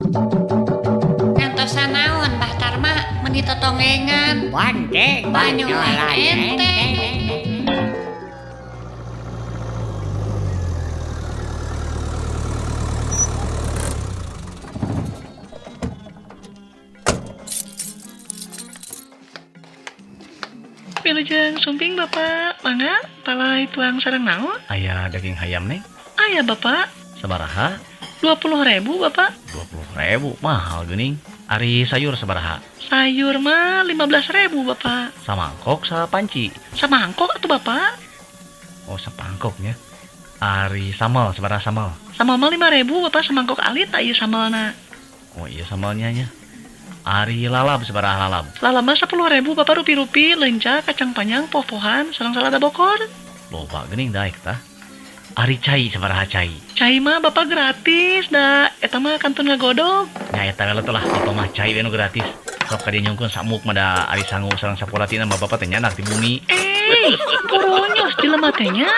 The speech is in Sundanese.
Ngantosan naon, Bah Tarma, meni totongengan? Banteng. Banyolan enteng. Wilujeng sumping, Bapak. Mangga, palai tuang sareng naon? Aya daging hayam, Neng? Aya, Bapak. Sabaraha? 20.000, Bapak. 20.000, mahal geuning. Ari sayur sabaraha? Sayur mah 15.000, Bapak. Samangkok sapanci? Samangkok atuh, Bapak. Oh, sapangkoknya. Ari sambal sabaraha sambal? Sambal mah 5.000, Bapak, samangkok alit ieu sambalna. Oh iya, sambalnya nya. Ari lalab sabaraha lalab? Lalab mah 10.000, Bapak, rupi-rupi, leunca, kacang panjang, poh-pohan, sareng salada bokor. Loba geuning daek tah. Ari cai sabaraha cai? Cai mah, Bapak, gratis da eta mah kantun ngagodog. Nya eta we lah, bapak mah cai we nu gratis. Sok ka dieu nyungkeun samuk mah da ari sangu sareng sapolatina mah bapak teh nyandak di bumi. Eh, poronyos jelema teh nya.